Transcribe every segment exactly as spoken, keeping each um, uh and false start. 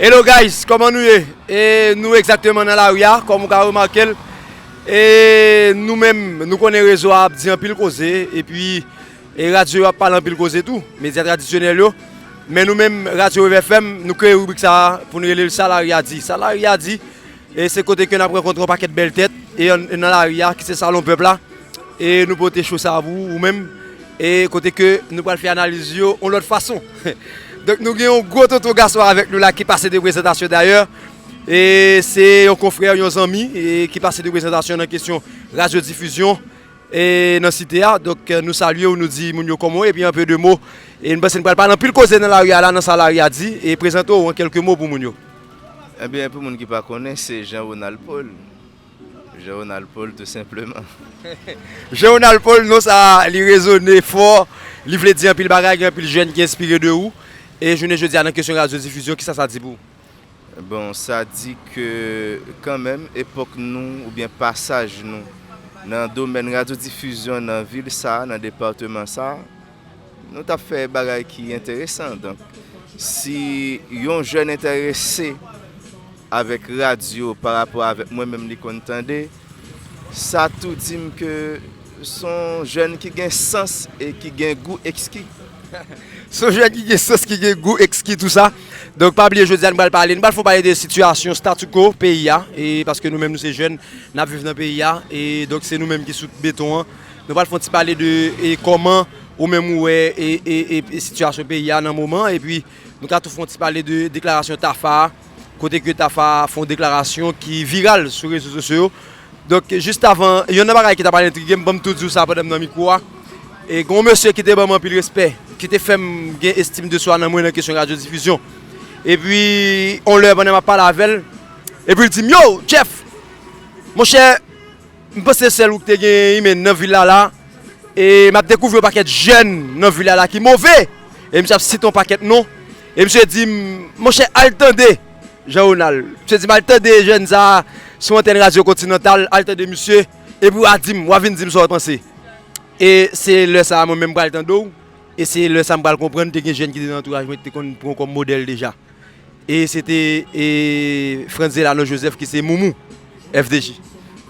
Hello guys, kòman nou ye? E nou egzakteman nan lari a, kòm ou ka remake l. E nou menm, nou konnen rezo a ap di anpil koze, epi e radyo yo ap pale anpil koze tou, medya tradisyonèl yo. Men nou menm, Radyo Wave F M, nou kreye ribrik sa a pou n rele l Sa Lari a di. Sa Lari a di, e se kote ke n ap rankontre yon pakèt bèl tèt, e an- nan lari a, ki se Salon Pèp la. E nou pote cho sa a pou ou menm. E kote ke nou pral fè analiz yo yon lòt fason. Donk nou gen yon gwo tonton gason avèk nou la ki pase de prezantasyon dayè. E se yon konfrè, yon zanmi, e ki pase de prezantasyon nan kesyon radyo difizyon e nan site a. Donk, nou salye w, nou di moun yo kòman w ye, epi an pe de mo. E nou panse n pral pale anpil koze nan lari a la, nan Sa Lari a di, e prezante w an kèlke mo pou moun yo. Ebyen, pou moun ki pa konnen, se Jean Ronald Paul. Jean Ronald Paul, tou senpleman. Jean Ronald Paul, non sa, li rezone fò, li vle di anpil bagay, gen anpil jèn ki enspire de ou. E jounen jodi a, nan kesyon radyo difizyon, kisa sa di pou ou? Bon, sa di ke kanmenm epòk nou oubyen pasaj nou nan domèn radyo difizyon nan vil sa, nan depatman sa, nou t ap fè bagay ki enteresan. Donk, si yon jèn enterese avèk radyo pa rapò avèk mwen menm li konn tande, sa tou di m ke s on jèn ki gen sans e ki gen gou ekski. S on jèn ki gen sans, ki gen gou ekski tou sa. Donk pa bliye jodi a nou pral pale, nou pral fon pale de sitiyasyon statu quo peyi a, e paske nou menm nou se jèn, n ap viv nan peyi a, e donk se nou menm ki sou beton an. Nou pral fon ti pale de e kòman ou menm ou wè e, e, e, e sitiyasyon peyi a nan moman, epi nou ka tou fon ti pale de deklarasyon Tafa a, kote ke Tafa fon deklarasyon ki viral sou rezo sosyo yo. Donk jis avan, yonn nan bagay ki ta pral entrige m, ban m tou di w sa pandan m nan mikwo a. E gen yon mesye ki te ban m anpil respè, ki te fè m gen estim de swa nan mwen nan kesyon radyo difizyon. Epi yon lè pandan m ap pale avè l, epi l di m, yo, Jeff, monchè, m panse sèl ou ki te gen imèn nan vil la la. E m ap dekouvri yon pakèt jèn nan vil la la ki move. E misye ap site yon pakèt non. E misye di m, monchè, al tande Jean Ronald. Misye di m al tande jèn sa a sou antèn Radyo Kontinantal, al tande misye, epi w a di m, w a vin di m sa w panse. E se lè sa a mwen menm m pral tande w, e se lè sa a m pral konprann te gen jèn ki te nan antouraj mwen ki te konn pran w kòm modèl deja. E se te e Frantz Delano Joseph ki se Moumou F D J.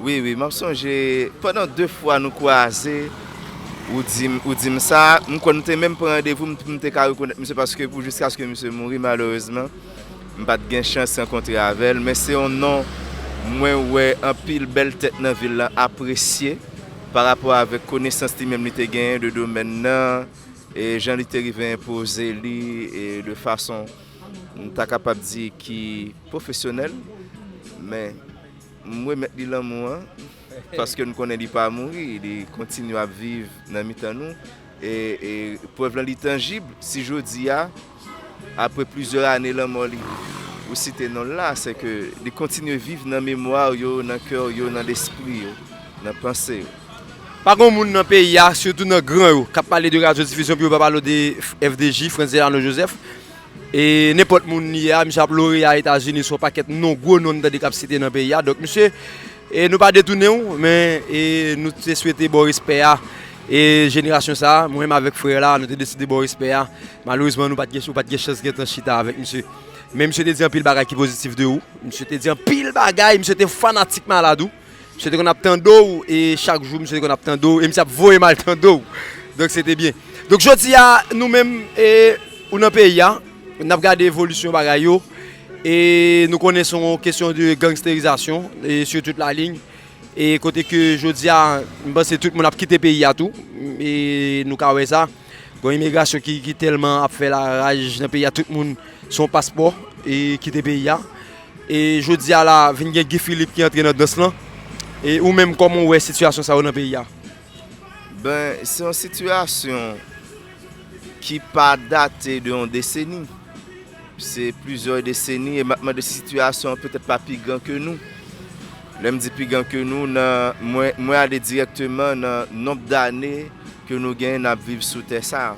Wi, wi, m ap sonje pandan de fwa nou kwaze, ou di m, ou di m sa, m kwè nou te menm pran randevou m pou m te ka rekonèt misye, paske pou jiskaske misye mouri malerezman, m pa t gen chans rankontre avè l, men se yon non mwen wè anpil bèl tèt nan vil lan apresye pa rapò avèk konesans li menm li te genyen de domèn nan, e jan li te rive enpoze li e de fason m ta kapab di ki pwofesyonèl, men m remèt li lanmou an, paske n konnen li pa mouri, li kontinye ap viv nan mitan nou. E, e prèv lan li tanjib, si jodi a, apre plizyè ane lanmò li, ou site non l la, se ke li kontinye viv nan memwa yo, nan kè yo, nan lespri yo, nan panse yo. Pa gen moun nan peyi a, sitou nan gran yo, k ap pale de radyo difizyon pou yo pa pale w de F D J, Frantz Delano Joseph. E nenpòt moun li ye a, misye ap loreya Etazini, se yon pakèt non, gwo non n tande k ap site nan peyi a. Donk, misye, e nou pa detounen w, men e nou te swete ba w respè a. E jenerasyon sa a, mwen menm avèk frè la, nou te deside ba w respè a. Malerezman, nou pa t gen, ou pa t gen chans gentan chita avèk misye. Men misye te di anpil bagay ki pozitif de ou. Misye te di anpil bagay, misye te fanatik malad ou. Misye te konn ap tande w, e chak jou misye te konn ap tande w, e misye ap voye m al tande w. Donk se te byen. Donk jodi a, nou menm, e, ou nan peyi a, n ap gade evolisyon bagay yo, e nou konnen se yon kesyon de gangsterizasyon, e sur toute la ligne, e kote ke jodi a, m panse tout moun ap kite peyi a tou, e nou ka wè sa. Gon imigrasyon ki, ki tèlman ap fè laraj nan peyi a, tout moun se yon paspò e kite peyi a. E jodi a la, vin gen Guy Philippe ki antre nan dans lan. E ou menm, kòman w wè sitiyasyon sa yo nan peyi a? Ben, se yon sitiyasyon ki pa date de yon deseni. Se plizyè deseni, e m ap mande si sitiyasyon an petèt pa pi gran ke nou. Lè m di pi gran ke nou, nan, mwen, mwen ale dirèkteman nan nonb dane ke nou genyen n ap viv sou tè sa a.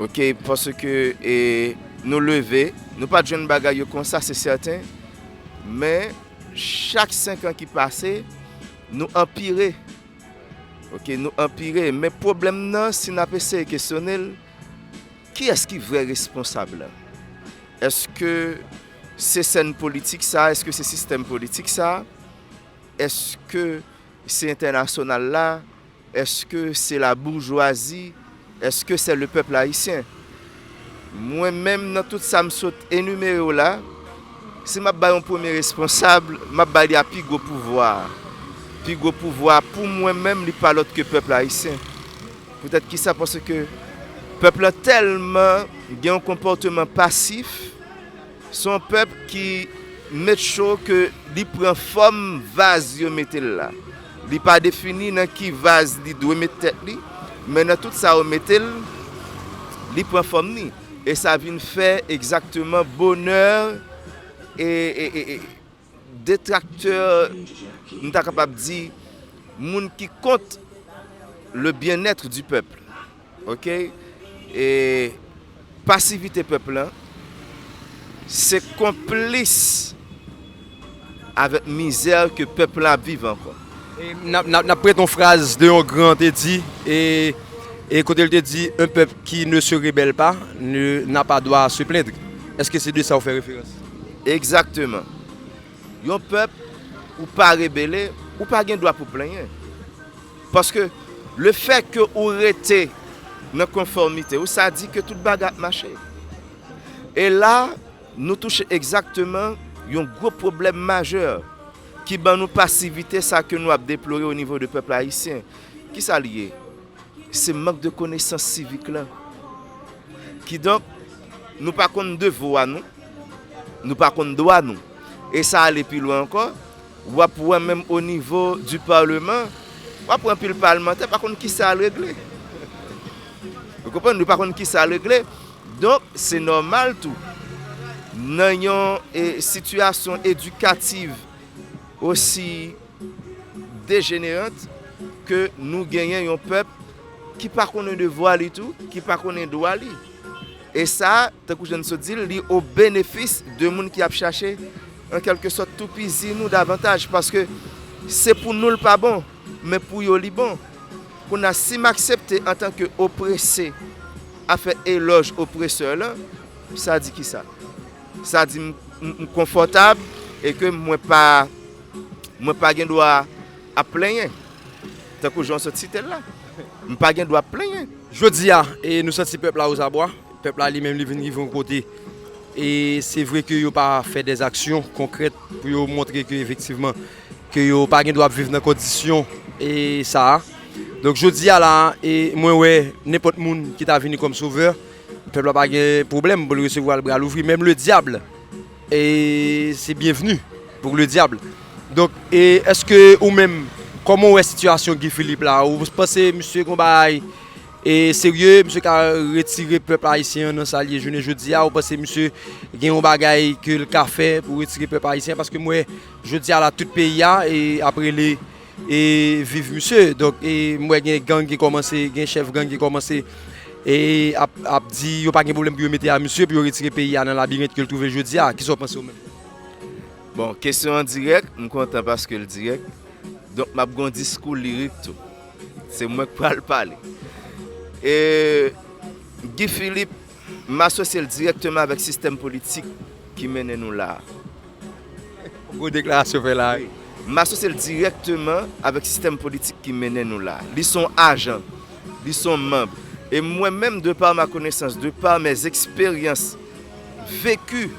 Oke, paske, e, nou leve, nou pa t jwenn bagay yo konsa, se sèten, men chak senk an ki pase, nou anpire. Oke, nou anpire, men pwoblèm nan, si n ap eseye kesyone l, kiyès ki vrè responsab la? Èske se sèn politik sa, èske se sistèm politik sa, èske se entènasyonal la, èske se laboujwazi, èske se le pèp ayisyen? Mwen menm, nan tout sa m sot enimere w la, si m ap bay yon premye responsab, m ap bay li a pi gwo pouvwa a. Pi gwo pouvwa a pou mwen menm, li pa lòt ke pèp ayisyen. Poutèt kisa? Paske pèp lan tèlman gen yon konpòteman pasif, se yon pèp ki make sure ke li pran fòm vaz yo mete l la. Li pa defini nan ki vaz li dwe met tèt li, men nan tout sa yo mete l, li pran fòm li. E sa vin fè egzakteman bonè e, e, e, e detraktè, m ta kapab di, moun ki kont le bien-être du peuple. Oke? E pasivite pèp lan, se konplis avèk mizè ke pèp lan ap viv ankò. E n ap, n ap, n ap prete yon fraz de yon gran te di, e, e kote l te di, un peuple qui ne se rebelle pas ne, n'a pas droit à se plaindre. Èske se de sa w fè referans? Egzakteman. Yon pèp, ou pa rebele, ou pa gen dwa pou plenyen. Paske lefètke ou rete nan konfòmite ou, sa di ke tout bagay ap mache. E la, nou touche egzakteman yon gwo pwoblèm majè ki ban nou pasivite sa ke nou ap deplore o nivo de pèp ayisyen. Kisa l ye? Se mank de konesans sivik lan. Kidonk, nou pa konn devwa nou, nou pa konn dwa nou. E sa ale pi lwen ankò, w ap wè menm o nivo di palman, w ap wè anpil palmantè pa konn kisa al regle. Ou konprann? Yo pa konn kisa al regle. Donk, se nòmal tou, nan yon, e, sitiyasyon edikativ osi dejenerant ke nou genyen yon pèp ki pa konnen devwa li tou, ki pa konnen dwa li. E sa, tankou jan n sot di l, li o benefis de moun ki ap chache, an kèlke sòt, toupizi nou davantaj, paske se pou nou l pa bon, men pou yo li bon. Kounye a, si m aksepte antanke oprese a fè elòj opresè lan, sa di kisa? Sa di m, m, m konfòtab e ke mwen pa, mwen pa gen dwa ap plenyen. Tankou jan w sot site l la. M pa gen dwa ap plenyen. Jodi a, e nou santi pèp la ozabwa. Pèp la li menm li vin rive yon kote. E se vre ke yo pa fè dèzaksyon konkrèt pou yo montre ke efektivman ke yo pa gen dwa ap viv nan kondisyon e sa a. Donk jodi a la, e mwen wè nenpòt moun ki ta vini kòm sovè, pèp la pa gen pwoblèm pou l resevwa l bra louvri, menm le dyab, e se byenvni pou le dyab. Donk, e èske ou menm, kòman w wè sitiyasyon Guy Philippe la? Ou panse misye gon bagay e serye, misye ka retire pèp ayisyen an nan sa l ye jounen jodi a? Ou panse misye gen yon bagay ke l ka fè pou retire pèp ayisyen? Paske m wè jodi a la tout peyi a e ap rele e viv misye. Donk, e m wè gen gang ki kòmanse, gen chèf gang ki kòmanse e ap, ap di yo pa gen pwoblèm pou yo mete a misye pou yo retire peyi a nan labirent ke l twouve l jodi a. Kisa w panse ou menm? Bon, kesyon an dirèk, m kontan paske l dirèk. Donk, m ap gen yon diskou lirik tou. Se mwen k pral pale. E Guy Philippe, m asosye l dirèkteman avèk sistèm politik ki mennen nou la a. Gwo deklarasyon fè la. Wi. M asosye l dirèkteman avèk sistèm politik ki mennen nou la. Li se yon ajan, li se yon manb. E mwen menm, de par ma connaissance, de par mes expériences vécues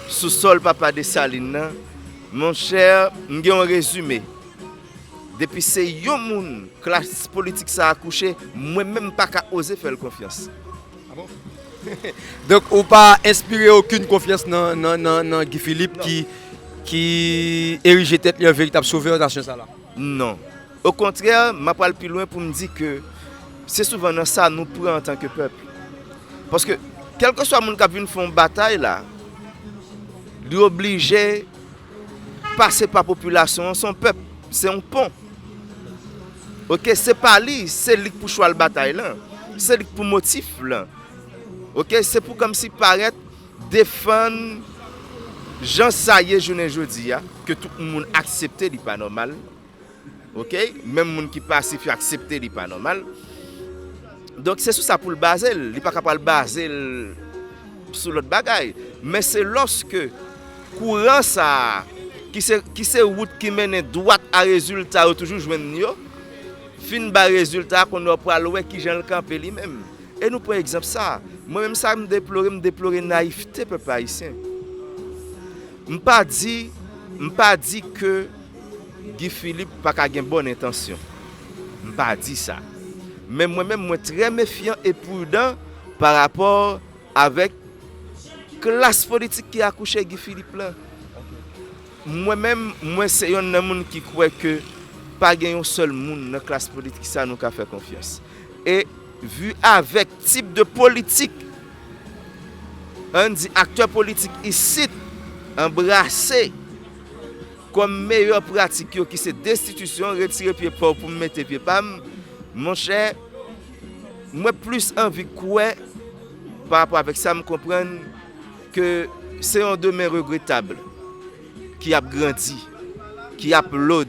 sou sòl papa Desalin nan, monchè, m gen yon rezime. Depi se yon moun klas politik sa a kouche, mwen menm m pa ka oze fè l konfyans. Ah bon? Donk, ou pa enspire okenn konfyans nan, nan, nan, nan Guy Philippe ki, ki erije tèt li an veritab sovè nasyon sa la? Non. Okontrè, m ap pral pi lwen pou m di ke se souvan nan sa nou pran antanke pèp. Paske, kèlkeswa moun k ap vin fè yon batay la, li oblije pase pa popilasyon an, se yon pèp, se yon pon. Oke, se pa li, se li k pou chwal batay lan, se li k pou motif lan. Oke, se pou kòmsi parèt defann jan sa ye jounen jodi a, ke tout moun aksepte li pa nòmal. Oke, menm moun ki pasif yo aksepte li pa nòmal. Donk, se sou sa pou l baze l. Li pa ka pral baze l sou lòt bagay. Men se lòske kouran sa a, ki se, ki se wout ki mennen dwat a rezilta yo toujou jwenn yo, fin bay rezilta a, kounye a w pral wè kijan l kanpe li menm. E nou pran egzanp sa a. Mwen menm sa m deplore, m deplore nayivte pèp ayisyen. M pa di, m pa di ke Guy Philippe pa ka gen bòn entansyon. M pa di sa. Men mwen menm, mwen trè mefyan e pridan pa rapò avèk klas politik ki akouche Guy Philippe lan. Mwen menm, mwen se yonn nan moun ki kwè ke pa gen yon sèl moun nan klas politik sa nou ka fè konfyans. E vi avèk tip de politik, ann di aktè politik isit anbrase kòm meyè pratik yo ki se destitisyon, retire pye pa w pou m mete pye pa m, monchè, mwen plis anvi kwè pa rapò avèk sa m konprann ke se yon demen regretab ki ap grandi, ki ap lod,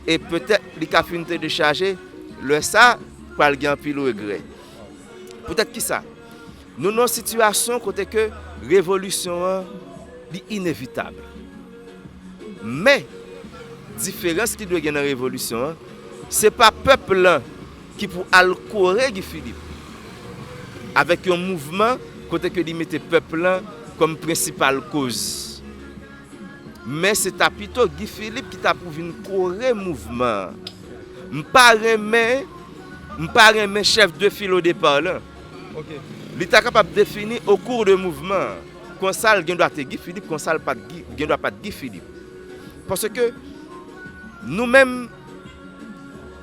e petèt li ka fin te dechaje, lè sa pral gen anpil regrè. Poutèt kisa? Nou nan yon sitiyasyon kote ke revolisyon an, li inevitab. Men, diferans ki dwe gen nan revolisyon an, se pa pèp lan ki pou al kore Guy Philippe avèk yon mouvman kote ke li mete pèp lan kòm prensipal koz. Men se ta pito Guy Philippe ki ta pou vin kore mouvman an. M pa renmen, m pa renmen chèf de file o depa lan. Li ta kapab defini o kou de mouvman an. Konsa l gen dwa te Guy Philippe, konsa l pa t Guy, gen dwa pa t Guy Philippe. Paske nou menm,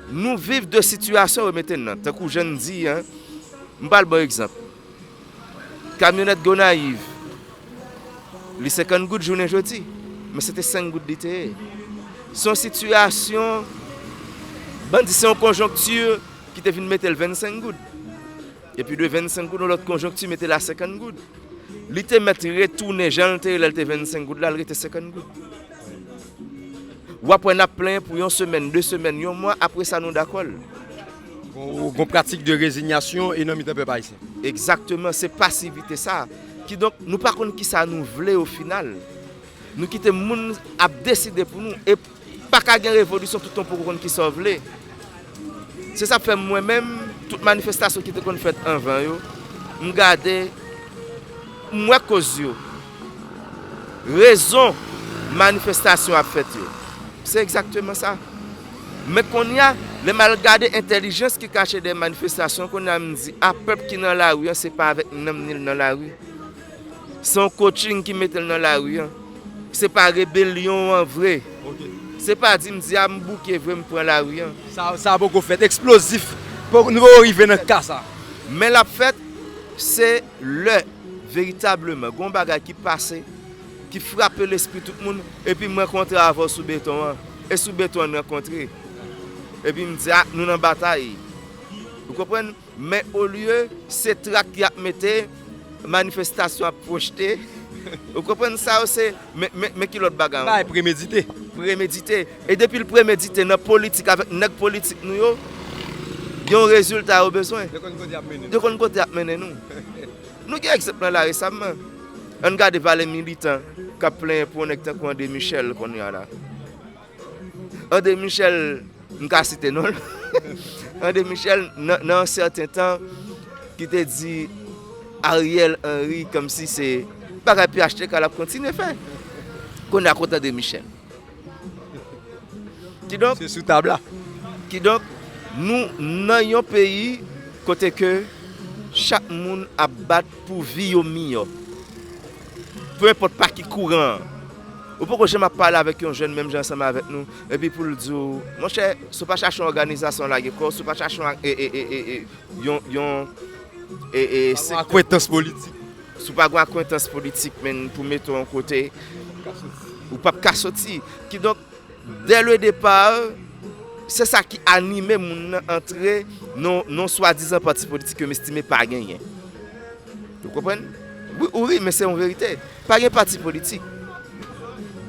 nou viv de sitiyasyon yo mete n nan. Tankou jan n di an, m pral ba w egzanp. Kamyonèt Gonayiv, li senkant goud jounen jodi, men se te senk goud li te ye. Se yon sitiyasyon, ban n di se yon konjonkti ki te vin mete l vennsenk goud. Epi de vennsenk goud, yon lòt konjonkti mete l a senkant goud. Li te mèt retounen jan l te ye lè l te vennsenk goud la, l rete senkant goud. W ap wè n ap plenyen pou yon semèn, de semèn, yon mwa, apre sa nou dakò l. Gon, gon pratik de rezinyasyon e nan mitan pèp ayisyen. Egzakteman, se pasivite sa. Kidonk, nou pa konn kisa nou vle o final. Nou kite moun ap deside pou nou. E pa ka gen revolisyon toutan w poko konn kisa w vle. Se sa k fè mwen menm, tout manifestasyon ki te konn fèt anvan yo, m gade, m wè koz yo. Rezon manifestasyon ap fèt yo. Se egzakteman sa. Men kounye a, lè m al gade entèlijans ki kache dèyè manifestasyon, kounye a m di, a pèp ki nan lari an, se pa avèk nanm ni l nan lari. Se yon coaching ki mete l nan lari an. Se pa rebelyon an vre. Se pa di m di a m bouke vre m pran lari an. Sa, sa poko fèt. Eksplozif. Poko, nou poko rive nan ka sa. Men l ap fèt, se lè veritableman gon bagay ki pase, ki frape lespri tout moun, epi m rankontre avè w sou beton an. E sou beton an n rankontre. Epi m di, a, nou nan batay. Ou konprann? Men olye se trak y ap mete, manifestasyon ap pwojte. Ou konprann sa yo se, men, men, men ki lòt bagay ankò? Bagay premedite. Premedite. E depi l premedite nan politik avèk nèg politik nou yo, gen yon rezilta yo bezwen. Yo konn kote y ap mennen nou. Yo konn kote y ap mennen nou. Nou gen egzanp lan la resamman. Ann gade valè militan k ap plenyen pou yon nèg tankou André Michel kounye a la. André Michel, m ka site non l. André Michel, nan, nan yon sèten tan, ki te di Ariel Henry kòmsi se bagay P H T K l ap kontinye fè. Kounye a kote André Michel. Kidonk, se sou tab la. Kidonk, nou nan yon peyi kote ke chak moun ap bat pou vi yo miyò. Pe enpòt pa ki kouran an. Ou poko janm ap pale avèk yon jèn menm jan ansanm avèk nou, epi pou l di w, monchè, si w pa chache yon òganizasyon lage kò w, si w pa chache yon, e, e, e, e, e, yon, yon, e, e, pa yon akwentans politik. Si w pa gen akwentans politik, men pou mete w yon kote, ou p ap ka soti. Kidonk, dès le départ, se sa ki anime moun nan antre nan, nan swadizan pati politik ke m estime pa genyen. Ou konprann? Wi, ou ri, men se yon verite. Pa gen pati politik.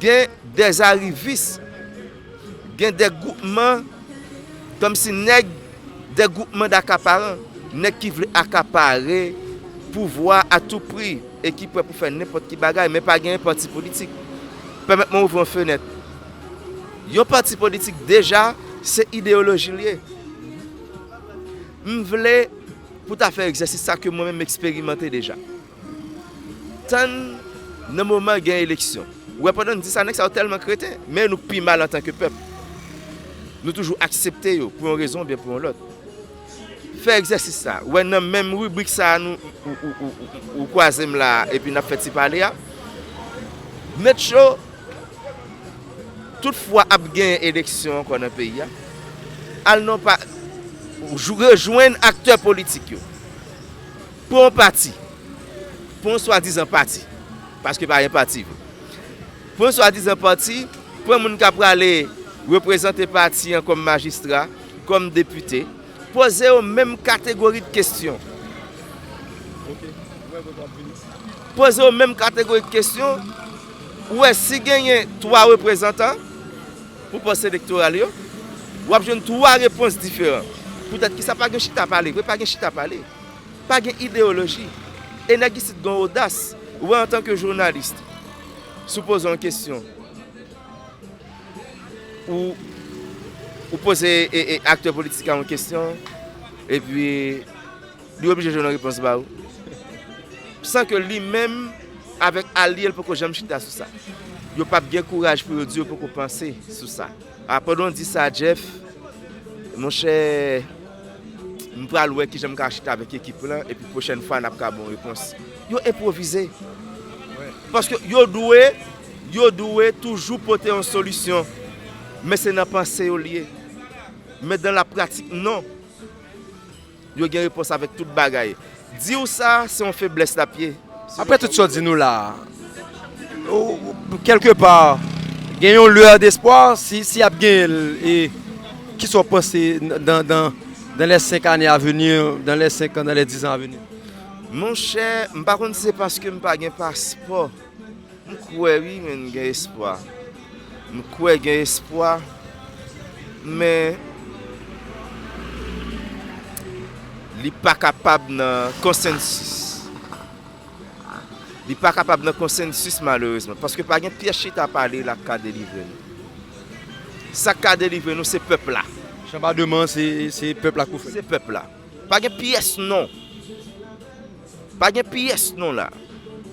Gen dè arivis, gen dè gwoupman, kòmsi nèg, dè gwoupman dakaparan, nèg ki vle akapare pouvwa a tou pri. e ki prè pou fè nenpòt ki bagay, men pa genyen pati politik. Pèmèt mwen ouvri yon fenèt. Yon pati politik, deja, se ideyoloji l ye. M vle pou ta fè egzèsis sa ke mwen menm m eksperimante deja. Tann nan moman gen eleksyon. Ou wè, pandan n di sa, nèg sa yo tèlman kreten, men nou k pi mal antanke pèp. Nou toujou aksepte yo pou yon rezon oubyen pou yon lòt. Fè egzèsis sa. Ou wè, nan menm ribrik sa a, nou, ou, ou, ou, ou, ou kwaze m la, epi n ap fè ti pale a. Mèt Cho, tout fwa ap genyen eleksyon ankò nan peyi a, al nan pa, jou-, rejwenn aktè politik yo. Pran yon pati. Pran yon swadizan pati. Paske pa gen pati vre. Pran yon swadizan pati, pran moun k ap prale reprezante pati an kòm majistra, kòm depite. Poze yo menm kategori de kesyon. Poze yo menm kategori de kesyon. Ou wè, si genyen twa reprezantan pou pòs elektoral yo, w ap jwenn twa repons diferan. Poutèt ki sa pa gen chita pale vre, pa gen chita pale. Pa gen ideyoloji. E nèg isit gen yon odas. Ou wè, antanke jounalis, si w poze yon kesyon, ou, ou poze e, e, aktè politik la yon kesyon, epi li oblije jwenn yon repons ba ou. San ke li menm, avèk alye l, poko janm chita sou sa. Yo p ap gen kouraj pou yo di yo poko panse sou sa. A, pandan w di sa, Jeff, monchè, m pral wè kijan m ka chita avèk ekip lan, epi pwochèn fwa, n ap ka ba w repons. Yo enpwovize. Paske yo dwe, yo dwe toujou pote yon solisyon. Men se nan panse yo l ye. Men dan la pratik, non. Yo gen repons avèk tout bagay. Di w sa, se yon feblès l ap ye. Apre tout sa w di nou la a, ou, ou, kèlkepa, gen yon lueur d'espoir, si, si y ap genyen l, e kisa w panse nan, nan, nan, dans les cinq années à venir, dans les cinq ans, dans les dix ans à venir? Monchè, m pa konn si se paske m pa gen paspò. M kwè wi, men gen espwa. M kwè gen espwa, men li pa kapab nan konsansis. Li pa kapab nan konsansis, malerezman, paske pa gen pyès chita pale la k ka delivre nou. Sa k ka delivre nou, se pèp la. Chanba demen, se, se pèp la k pou fè l. Se pèp la. Pa gen pyès non. Pa gen pyès non la.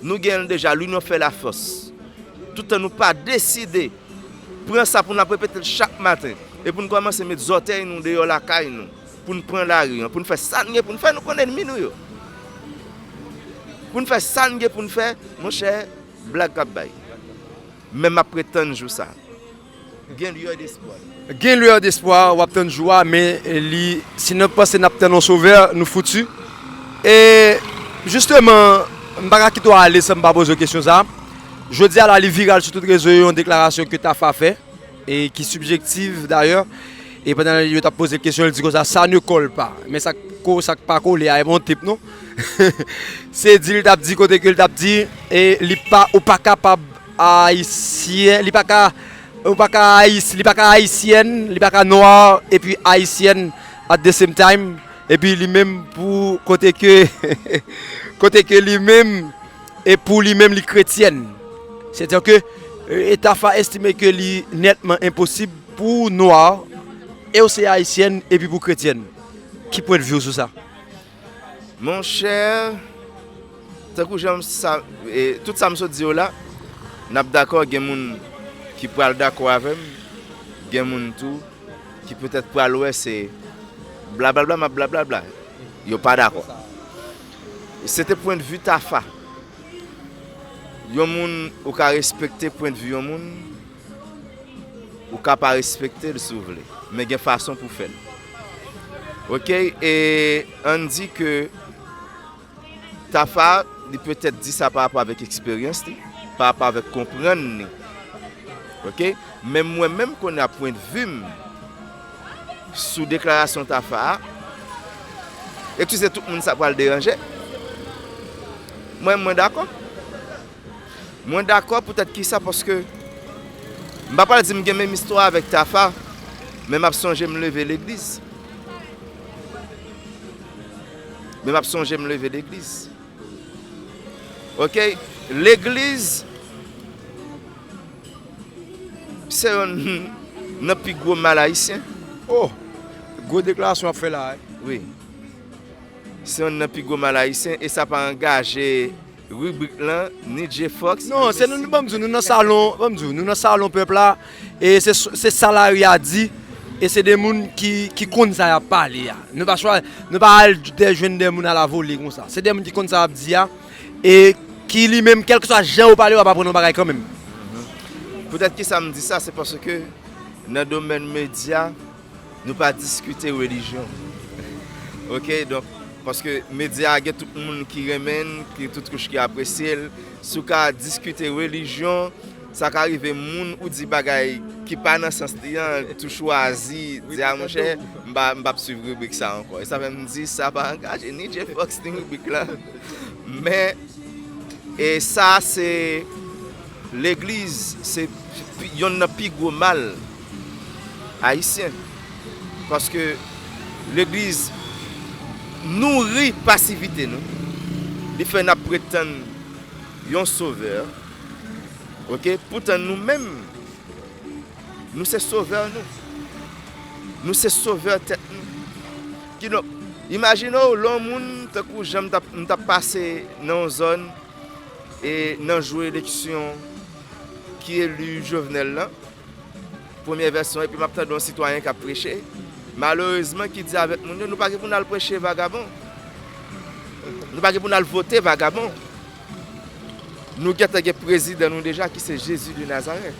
Nou gen l deja, l'union fait la force. Toutan nou pa deside pran sa pou n ap repete l chak maten, e pou n kòmanse met zòtèy nou deyò lakay nou, pou n pran lari an, pou n fè sa n gen pou n fè, nou konn ènmi nou yo. Pou n fè sa n gen pou n fè, monchè, blag k ap bay. Men m ap ret tann jou sa. Gen lueur d'espoir. Gen lueur d'espoir, w ap tann jou a, men li, si nou panse n ap tann yon sovè, nou fouti. E, jisteman, m pa ka kite w ale san m pa poze w kesyon sa a. Jodi a la, li viral sou tout rezo yo, yon deklarasyon ke Tafa fè, e ki sibjektif dayè. E pandan yo t ap poze l kesyon, li di konsa, "Ça ne colle pas." Men sa k ko-, sa k pa kole a, e pa yon tip, non. Se di l t ap di kote ke l t ap di, e li pa, ou pa kapab ayisyen, li pa ka, ou pa ka ayis-, li pa ka ayisyèn, li pa ka nwa, epi ayisyèn at the same time, epi li menm pou kote ke, kote ke li menm, e pou li menm li kretyèn. Sètadi ke, e, Tafa estime ke li nètman enposib pou nwa, e w se ayisyèn, epi pou kretyèn. Ki pwennvi w sou sa? Monchè, tankou jan m sa, e, tout sa m sot di yo la, n ap dakò, gen moun ki pral dakò avè m, gen moun tou ki petèt pral wè se blablabla m ap blablabla. Yo pa dakò. Se te pwennvi Tafa. Yon moun, ou ka respekte pwennvi yon moun, ou ka pa respekte l si w vle, men gen fason pou fè l. Oke, e ann di ke Tafa, li petèt di sa pa rapò avèk eksperyans li, pa rapò avèk konprann li. Oke? Men mwen menm kounye a pwennvi m sou deklarasyon Tafa a, eskize tout moun sa pral deranje. Mwen, mwen dakò. Mwen dakò poutèt kisa, paske m pa pral di m gen menm istwa avèk Tafa, men m ap sonje m leve legliz. Men m ap sonje m leve legliz. Ok? Legliz se yonn nan pi gwo mal ayisyen. Oh, gwo deklarasyon ap fè la. Wi. Se yonn nan pi gwo mal ayisyen e sa pa angaje ribrik lan, ni J-Fox. Non, se nou, ban m di w, nou nan salon, ban m di w, nou nan salon pèp la, e se, se sa lari a di, e se de moun ki, ki konn sa y ap pale a. Nou pa chwa, nou pa al de jwenn de moun alavole konsa. Se de moun ki konn sa y ap di a, e ki li menm, kèlkeswa jan ou pale, w ap aprann yon bagay kanmenm. Poutèt ki sa m di sa, se paske nan domèn medya, nou pa diskite relijyon. Ok, donk, paske medya a gen tout moun ki renmen l, ki tout kouch ki apresye l. Si w ka diskite relijyon, sa ka rive moun ou di bagay ki pa nan sans li an, tou chwazi, di a monchè, m pa, m p ap swiv ribrik sa ankò. E sa fè m di sa pa angaje ni J-Fox ni ribrik la. Men, e sa se legliz, se pi- yonn nan pi gwo mal ayisyen. Paske legliz nouri pasivite nou. Li fè n ap pretann yon sovè. Ok? Poutan nou menm, nou se sovè nou. Nou se sovè tèt nou. Kidonk, imajine w, lè yon moun, tankou jan m t ap, m t ap pase nan yon zòn, e nan jou eleksyon ki eli Jovenel lan, premyè vèsyon, epi m ap tande yon sitwayen k ap preche, malerezman, ki di avèk moun yo, nou pa gen pou n al preche vagabon. Nou pa gen pou n al vote vagabon. Nou gentan gen prezidan nou deja ki se Jezi de Nazarèt.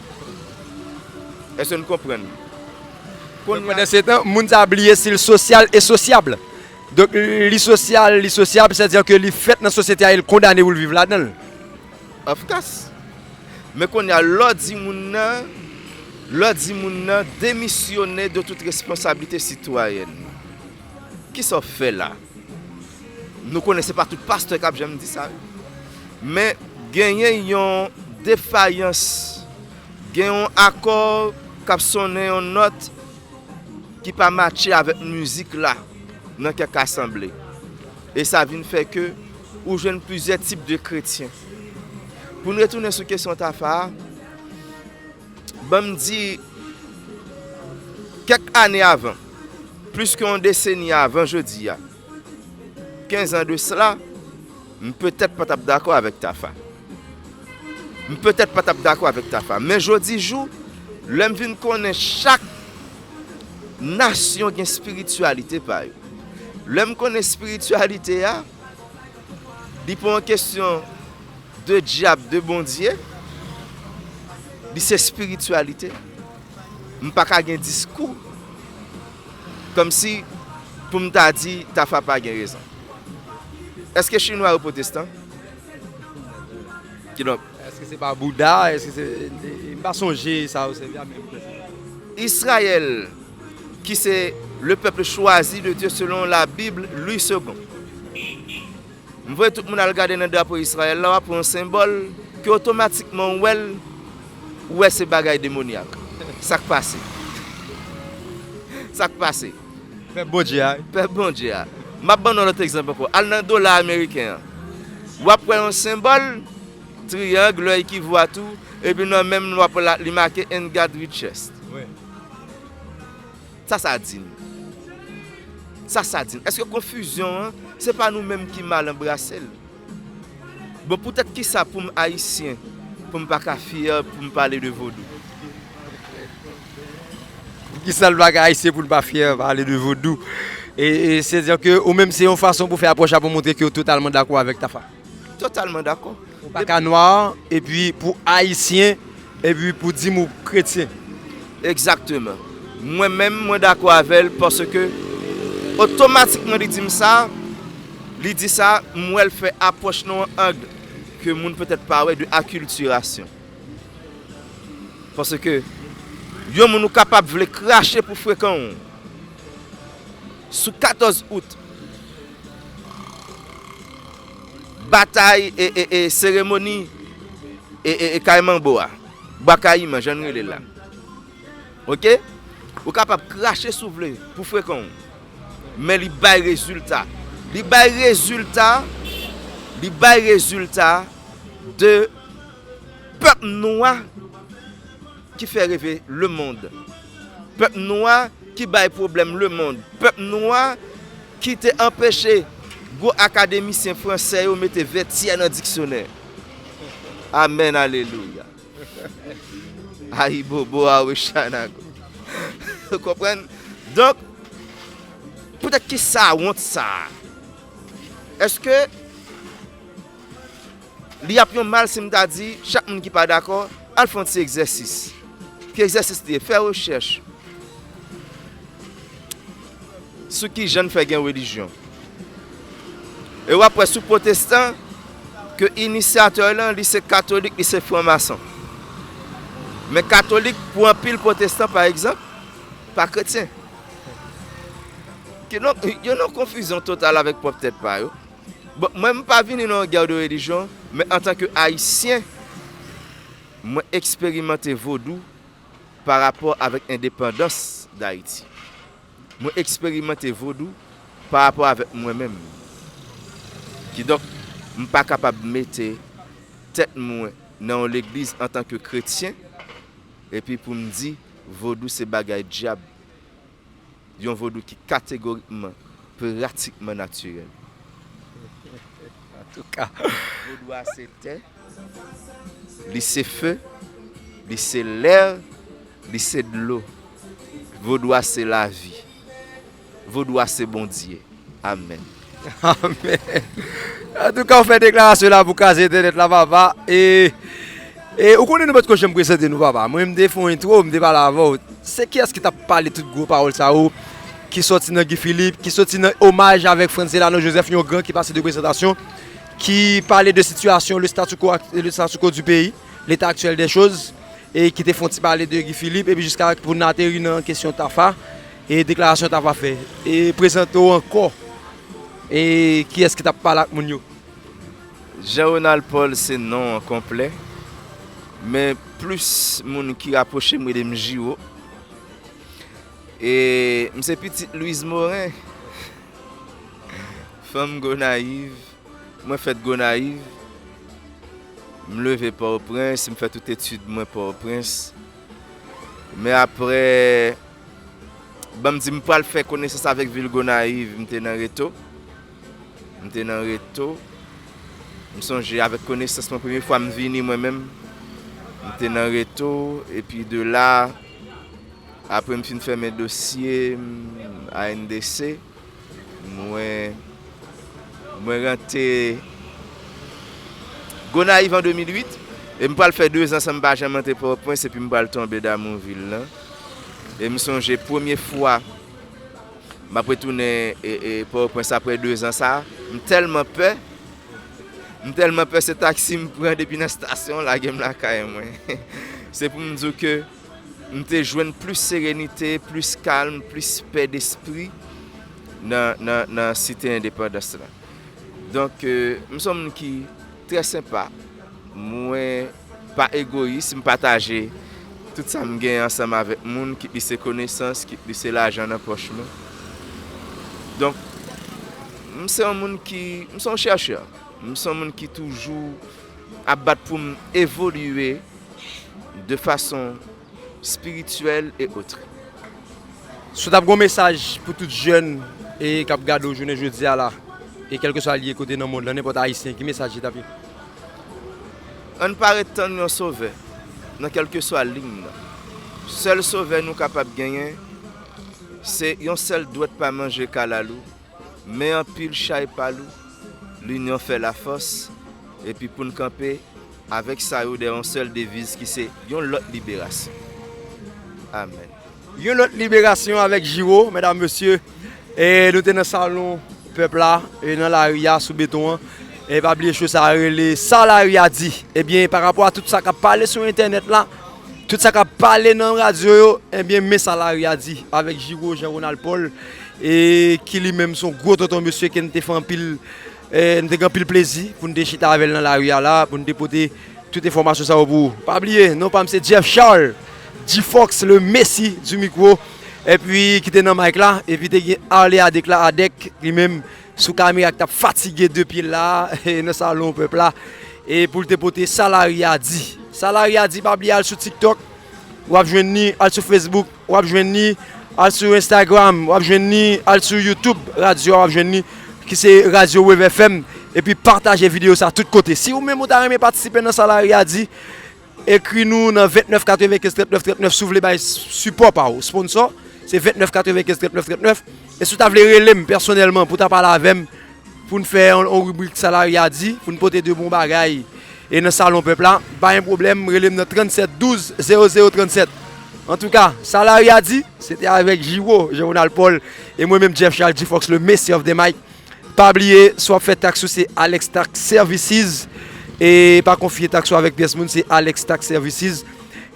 Èske nou konprann? Pandan se tan, moun sa bliye si l sosyal e sosyab. Donk, li sosyal, li sosyab, sètadi ke li fèt nan sosyete a e l kondane pou l viv ladan l. Of course. Men kounye a, lè w di moun nan, lè w di moun nan demisyone de tout responsablite sitwayèn, kisa w fè la? Nou konnen se pa tout pastè k ap janm di sa. Men genyen yon defayans, gen yon akò k ap sonnen yon nòt ki pa matche avèk mizik la nan kèk asanble. E sa vin fè ke ou jwenn plizyè tip de kretyen. Pou n retounen sou kesyon Tafa a, ban m di kèk ane avan, plis ke yon deseni avan jodi a, kenz an de sela, m petèt pa t ap dakò avèk Tafa. M petèt pa t ap dakò avèk Tafa. Men jodi jou, lè m vin konnen chak nasyon gen espirityalite pa yo. Lè m konnen espirityalite a, li pa yon kesyon de dyab, de Bondye, li se espirityalite. M pa ka gen diskou kòmsi pou m ta di Tafa pa gen rezon. Èske Chinwa yo pwotestan? Kidonk, Èske se pa Bouda? Èske se, m pa sonje sa yo sèvi a menm prensip. Israël, qui c'est le peuple choisi de Dieu selon la Bible, Louis Segond. M voye tout moun al gade nan drapo Izrayèl la, w ap wè yon senbòl ke otomatikman w wè l, ou wè se bagay demonyak. Sa k pase? Sa k pase? Pèp Bondye a. Pèp Bondye a. M ap ban nou lòt egzanp ankò. Al nan dola ameriken an. W ap wè yon senbòl, triyang, lè ki vwa tou, epi nan menm w ap wè la, li make "And God we trust". Sa sa di n? Sa sa di n? Èske konfizyon an, se pa nou menm ki mal anbrase l? Bon, poutèt kisa pou m ayisyen, pou m pa ka fyè pou m pale de vodou? Poukisa l pa ka ayisyen pou l pa fyè pale de vodou? E, e sètadi ke ou menm se yon fason pou fè apwòch la pou montre ke w totalman dakò avèk Tafa. Totalman dakò. Ou pa ka nwa, epi pou ayisyen, epi pou di m ou kretyen. Egzakteman. Mwen menm, mwen dakò avè l paske otomatikman li di m sa, li di sa, m wè l fè apwòch nan yon ang ke moun petèt pa wè, de akiltirasyon. Paske yon moun ou kapab vle krache pou frekan w sou katòz out, batay e, e, e seremoni e, e, e Kay Manbo a, Bwa Kayiman, jan n rele l la. Ok? Ou kapab krache si w vle pou frekan w, men li bay rezilta. Li bay rezilta, li bay rezilta de pèp nwa ki fè reve lemonn. Pèp nwa ki bay pwoblèm lemonn. Pèp nwa ki te anpeche gwo akademisyen fransè yo mete Vètyè nan diksyonè. Amèn, alelouya. Ayibobo, awe, chanago. Ou konprann? Donk, poutèt ki sa wont sa a? Èske li ap yon mal si m ta di chak moun ki pa dakò, al fè yon ti egzèsis? Ki egzèsis li ye? Fè rechèch sou ki jan n fè gen relijyon. E w ap wè sou pwotestan ke inisyatè lan, li se katolik, li se franmason. Men katolik, pou anpil pwotestan, pa egzanp, pa kretyen. Kidonk, yo nan konfizyon total avèk pwòp tèt pa yo. Bon, mwen, m pa vini nan yon gè de relijyon, men antanke Ayisyen, mwen eksperimante vodou pa rapò avèk endepandans Dayiti. Mwen eksperimante vodou pa rapò avèk mwen menm. Kidonk, m pa kapab mete tèt mwen nan yon legliz antanke kretyen, epi pou m di vodou se bagay dyab. Yon vodou ki kategorikman, pratikman natirèl. Antouka. Vodou a se tè, li se fe, li se lè, li se dlo. Vodou a se lavi. Vodou a se Bondye. Amèn. Amèn. Antouka, ou fè deklarasyon la pou kraze entènèt la, papa. E, e ou konnen nou potko janm prezante nou, papa. Mwen, m te fè yon entwo, m te pale avè w. Se kiyès ki t ap pale tout gwo pawòl sa yo, ki sòti nan Guy Philippe, ki sòti nan omaj avèk Frantz Delano Joseph, yon gran ki pase de prezantasyon, ki pale de sitiyasyon, le statu quo, le statu quo du pays, l'état actuel des choses, e ki te fè yon ti pale de Guy Philippe, epi jiska pou n ateri nan kesyon Tafa, e deklarasyon Tafa fè. E prezante w ankò, e kiyès ki t ap pale ak moun yo? Jean Ronald Paul se non an konplè, men plis moun ki rapwoche m rele m Jiwo. E m se pitit Louise Morin, fanm Gonayiv, mwen fèt Gonayiv, m leve Pòtoprens, m fè tout etid mwen Pòtoprens. Men aprè, ban m di, m pral fè konesans avèk vil Gonayiv, m te nan Reto. M te nan Reto. M sonje avèk konesans mwen, premye fwa m vini mwen menm, m te nan Reto, epi de la, apre m fin fèmen dosye m, A N D C, mwen, mwen rantre Gonayiv an de mil uit, e m pral fè de zan san m pa janm antre Pòtoprens, epi m pral tonbe damou vil lan. E m sonje premye fwa m ap retounen, e, e, Pòtoprens aprè de zan sa, m tèlman pè, m tèlman pè, se taksi m pran depi nan estasyon, lage m lakay mwen. Se pou m di w ke m te jwenn plis serenite, plis kalm, plis pè despri nan, nan, nan Site Endepandans la. Donk, e, m se yon moun ki trè senpa. Mwen pa egoyis, m pataje tout sa m genyen ansanm avèk moun, kit li se konesans, kit li se lajan nan pòch mwen. Donk, m se yon moun ki, m se yon chèchè. M se yon moun ki toujou ap bat pou m evolye de fason spirityèl e otre. Si w t ap gen yon mesaj pou tout jèn e k ap gade w jounen jodi a la, e kèlkeswa li ye kote nan mond lan, nenpòt ayisyen, ki mesaj li t ap ye? Ann pa ret tann yon sovè nan kèlkeswa liy nan. Sèl sovè nou kapab genyen, se yon sèl dwèt pa manje kalalou, men anpil chay pa lou, linyon fè lafòs, epi pou n kanpe avèk sa yo dèyè yon sèl deviz ki se yon lòt liberasyon. Amèn. Yon lòt liberasyon avèk Jiwo, medam, mesye. E nou te nan salon pèp la, e nan lari a, sou beton an. E pa bliye cho sa a rele Sa Lari a di. Ebyen, pa rapò a tout sa k ap pale sou entènèt la, tout sa k ap pale nan radyo yo, ebyen, men sa lari a di avèk Jiwo Jean Ronald Paul, e ki li menm se yon gwo tonton mesye ke n te fè anpil, e, n te gen anpil plezi pou n te chita avè l nan lari a la, pou n te pote tout enfòmasyon sa yo pou ou. Pa bliye, non pa m se Jeff Charles, G-Fox, le Messi du micro, epi ki te nan mic la, epi te gen Arley Adek la, Adek, li menm, sou kamera ki t ap fatige de pye l la, nan salon pèp la. E pou l te pote Sa Lari a di. Sa Lari a di, pa bliye al sou TikTok, w ap jwenn li, al sou Facebook, w ap jwenn li, al sou Instagram, w ap jwenn li, al sou YouTube, radyo a, w ap jwenn li, ki se Radyo Wave F M, epi pataje videyo sa tout kote. Si ou menm ou ta renmen patisipe nan Sa Lari a di, ekri nou nan vennèf katrevenkenz trannèf trannèf si w vle bay sipò pa w, sponsò, se vennèf katrevenkenz trannèf trannèf. E si w ta vle rele m pèsonèlman pou w ta pale avè m, pou n fè yon, yon ribrik Sa Lari a di, pou n pote de bon bagay e nan Salon Pèp la, pa gen pwoblèm, rele m nan trannsèt douz zewo zewo trannsèt. Antouka, Sa Lari a di, se te avèk Jiwo, Jean Ronald Paul, e mwen menm Jeff Charles G Fox, le Messi of the Mic. Pa bliye, si w ap fè taks ou, se Alex Tax Services. E pa konfye taks ou avèk pyès moun, se Alex Tax Services.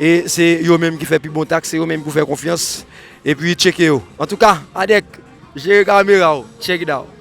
E se yo menm ki fè pi bon taks, se yo menm ki w fè konfyans. Epi tcheke yo. Antouka, Adèk, jere kamera w. Check it out.